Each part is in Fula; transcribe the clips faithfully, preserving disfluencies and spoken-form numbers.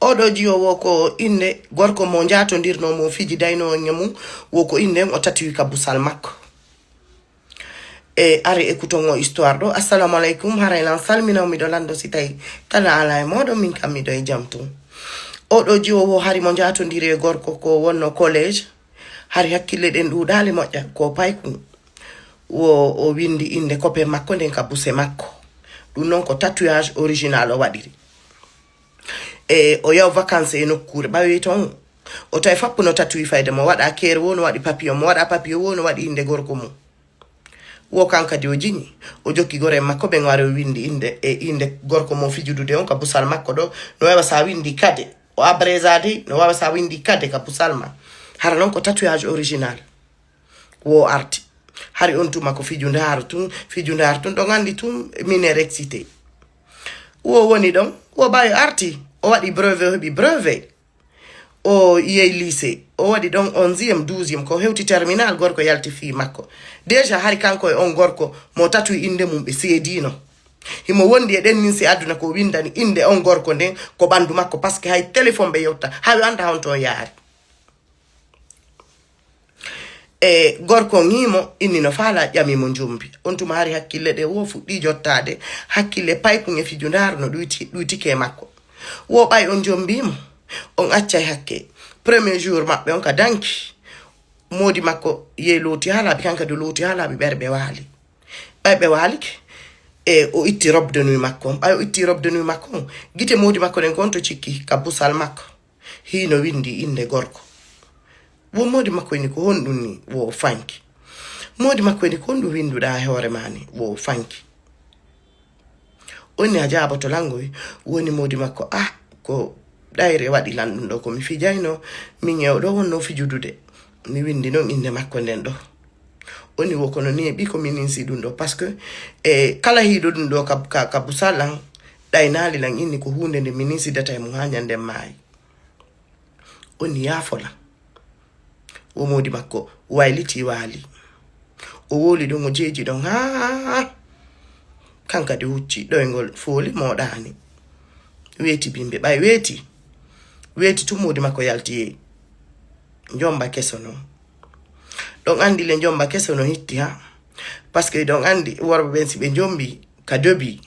Oɗo jiyo wo ko innde gorko mo njaatondirnoo mo fiji daynoo ñamum, wo ko innde o tatuwi ka busal makko. E ari écouton o histoire ɗo. Assalamu aleykum, haray lan salminaw, miɗo lanndo si tawi kala ala e mooɗon, min kam miɗo e jam tun. Oɗo jiyo wo hari mo njaatondiri e gorko ko wonno collège, hari hakkille ɗen ɗuuɗaali moƴƴa, ko paykun. Wo o windi innde copain makko nden ka buse makko. Ɗum noon ko tatouage original o waɗiri. E o yaw vacances e nokkuure ɓawi toon. O tawi fappu no tatoué fayde mo waɗa keer wo no waɗi papillon, mo waɗa papillon wo no waɗi innde gorko mum. Wo kan kadi o jiñi, o jokki gore makko ɓen wari o windi innde, e innde gorko mo fijudude on ka busal makko ɗo. No wawa sa windi kade, o abrezade, no wawa sa windi kade ka busal ma. Hara noon ko tatouage original. Wo arti. Hari on tuma ko fiju ndaaru tun, fiju ndaaru tun, ɗon anndi tun minen excité. Wo woni ɗon, wo ɓayo arti, o waɗi brevet, o heɓi brevet. O yehi lycée, o waɗi ɗon onzième, douzième, ko hewti terminal, gorko yalti fii makko. Déjà hari kanko e on gorko mo tatuwi innde mum ɓe seediino. Himo wondi e ɗen nin si aduna ko windani innde on gorko nden ko ɓanndu makko, parce que hay téléphone ɓe yewta, hay o annda honto on yaari. E gorko ŋiimo inni no faala, ƴami mo njombi. On tuma hari hakkille ɗe wo fuɗɗi jottaade. Hakkille paykun e fiju ndaaru no ɗuyti, ɗuytike e makko. Wo ɓay on njombi mo, on accay hakke. Premier jour maɓɓe on ka danki, moodi makko yehi looti haa laaɓi, kan kadi o looti haa laaɓi, ɓerɓe waali. Ɓay ɓe waalike, e o itti robe de nuit makko on. Ɓay o itti robe de nuit makko on, gite moodi makko ɗen kon to cikki ka busal makko. Hino windi innde gorko. Wo moodi makko ini ko honɗum ni? Wo fanki. Moodi makko ini ko honɗum winduɗa e hoore ma ni? Wo fanki. Onni a jaaboto langoy, woni moodi makko, ah, ko ɗayre waɗi lan ɗum ɗo, ko mi fijayno, min e o ɗo wonno fijudude. Mi windi noon innde makko nden ɗo. Oni wo kono neeɓi ko minin si ɗum ɗo, parce que, e kala hiiɗo ɗum ɗo ka, ka, ka busal an, ɗaynaali lan inni ko huunde nde minin sidata e mum haa ñande maayi. Oni yaafo lan. Wo moodi makko wayliti waali. O woli ɗon, o jeeji ɗon, haa kan kadi hucci ɗoyngol fooli mooɗaani. Weeti bimbi, ɓay weeti. Weeti tun moodi makko yalti yehi. Njomba keso non. Ɗon anndi le njomba keso no hitti, ha. Parce que ɗon anndi worɓe ɓen si ɓe njombi ka dobi,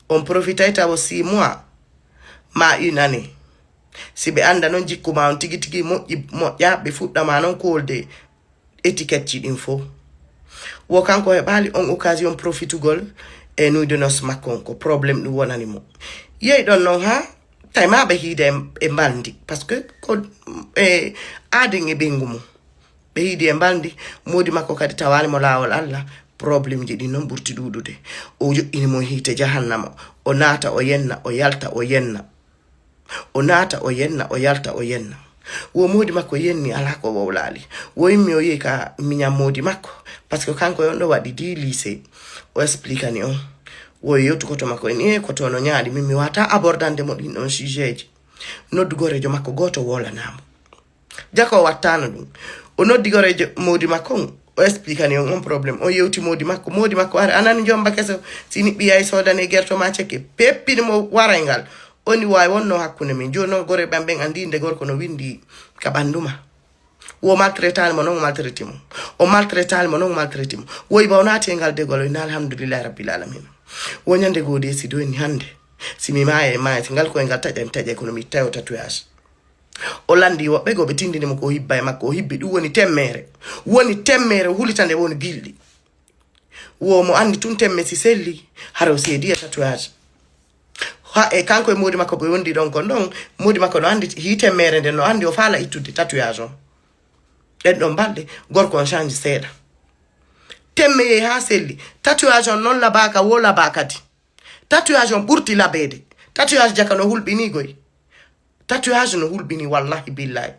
on profitay tawo six mois, ma une année. Si ɓe annda non jikku ma on tigi tigi moƴƴi, moƴƴa, ɓe fuɗɗa ma non kolde étiquette ji ɗin fow. Wo kanko heɓaali on occasion profitugol e nuit de noces makko on, ko problème ɗum wonani mo. Yehi ɗon non, ha, tawi ma ɓe hiide e, e mbalndi, parce que ko, e, aaden e ɓeyngu mum. Ɓe hiidi e mbalndi, moodi makko kadi tawaali mo laawol Allah, problème ji ɗin non ɓurti ɗuuɗude. O joɗɗini mo hiite jahannama, o naata, o yenna, o yalta, o yenna. O naata, o yenna, o yalta, o yenna. Wo moodi makko yenni, alaa ko wowlaali. Wo immi o yehi ka miñan moodi makko, parce que kanko e on ɗo waɗi di lycée. O expliquani on. Wo yewtu koto makko en, e koto no ñaali, min mi wata abordande mo ɗin ɗon sujet ji. Noddu gorejo makko gooto wolana mo. Jako o wattano ɗum. O noddi gorejo moodi makko on, o expliquani on on problème. O yewti moodi makko. Moodi makko ari, anani njomba keso, si niɓɓi yahi soodane gerto ma cekke. Peppini mo waray ngal. Oni wawi wonno hakkunde min. Jooni non gore ɓen ɓen andi nde gorko no windi ka ɓandu ma. Wo maltraitani mo non o maltraiti mo. O maltraitani mo non o maltraiti mo. Woyi ba o naati e ngal degol, o inna alhamdulillahi rabbil alamina. Wo ñande goo de si doyni hande. Si mi maaya e maaya, si ngal koye ngal taƴa mi taƴa, kono mi tawi o tatouage. O landi woɓɓe goo ɓe tindini mo ko hibba e makko, o hibbi ɗum woni temmere. Woni temmere, o hulita nde woni gilɗi. Wo mo andi tun temme si selli, hara o seedi e tatouage. Ha, e kanko e moodi makko ɓe wondi ɗon kon ɗon, moodi makko no andi hi temmere nden, no andi o faala ittude tatouage on. Ɗen ɗon balɗe, gorko on change seeɗa. Temme yehi ha selli, tatouage on non labaka, wo laba kadi. Tatouage on ɓurti labeede. Tatouage jaka no hulɓini goy. Tatouage no hulɓini, wallahi billahi.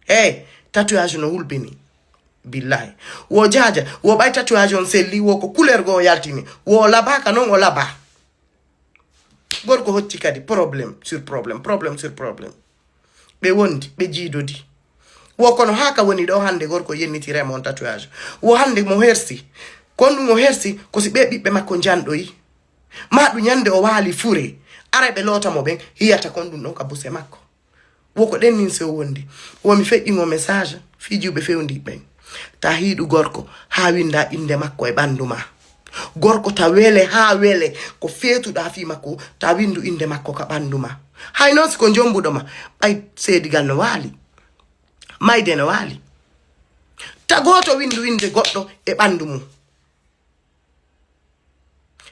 Hey, tatouage no hulɓini. Billahi. Wo jaaja, wo ɓay tatouage on selli, wo ko couleur goo o yaltini. Wo labaka non o laba. Gorko hocci kadi problème sur problème, problème sur problème. Ɓe wondi, ɓe jiidodi. Wo kono haa ka woni ɗo hande gorko yenniti rema on tatouage. Wo hande mo hersi. Kon ɗum o hersi, ko si ɓe ɓiɓɓe makko njanɗoyi. Ma ɗum ñande o waali fure, Aray ɓe loota mo ɓen, hiyata kon ɗum ɗon ka buse makko. Woko ɗen nin sew wondi. Womi feƴƴi mo message, fijuɓe fewndi ɓen. Ta hiiɗu gorko, haa winda innde makko e ɓandu ma. Gorko ta wele, haa wele, ko feetuɗa fii makko, ta windu innde makko ka ɓandu ma. Hay non si ko jombuɗo ma, ɓay seedigal no waali. Mayde no waali. Ta gooto windu innde goɗɗo e ɓandu mum.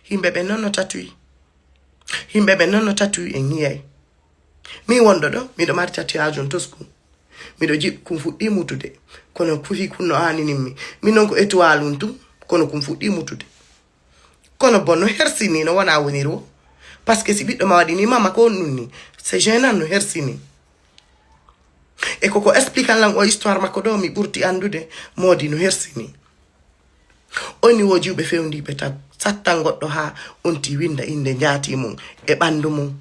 Himɓe ɓe non no tatuyi. Himɓe ɓe non no tatuyi en hiyay. Mi wonɗo ɗo, miɗo mari tatuyaaji on tosku. Miɗo jiɗ kun fuɗɗi mutude. Kono kufi kun no aaninin mi. Mi non ko étoile un tun, kono kun fuɗɗi mutude. Kono bon no hersini no wona woniri wo. Parce que si ɓiɗɗo ma waɗi ni mama ko on ɗum ni. C'est gênant no hersini. E koko expliquan lan o histoire makko ɗo mi ɓurti anndude moodi no hersini. Oni wo jiwɓe fewndiiɓe tan sattan goɗɗo haa on ti winda innde njaati mum e ɓanndu mum.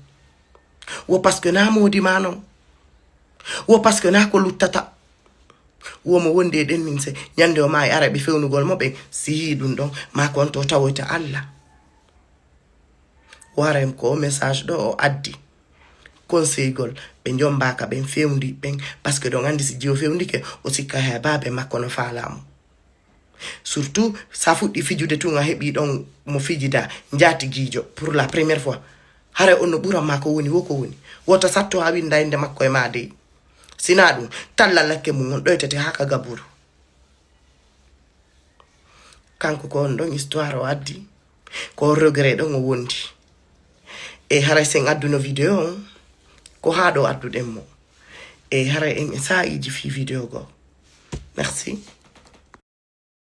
Wo parce que na moodi ma non. Wo parce que na ko luttata. Wo mo wondi e ɗen min se ñande o maayi ara ɓe fewnugol mo ɓen si yii ɗum ɗon ma kon to tawoyta Allah. Wara ko o message ɗo o addi. Conseil gol ɓe jombaaka ɓen fewndi ɓen parce que ɗon anndi si jiwo fewndike o sikka he baabe makko no faalamo. Surtout sa fuɗɗi fijude tun a heɓi ɗon mo fijida njatigijo pour la première fois. Hara on no ɓuran ma ko woni wo ko woni. Wota satto ha winda innde makko e ma dey. Sina ɗum talla lakke mum on ɗoytete ha ka gaburu. Kanko ko on ɗon histoire o addi. Ko on regret ɗon o wondi. E haray sen adduno vidéo on ko ha ɗo adduɗen mo. E haray en e sa'iji fi vidéo go. Merci.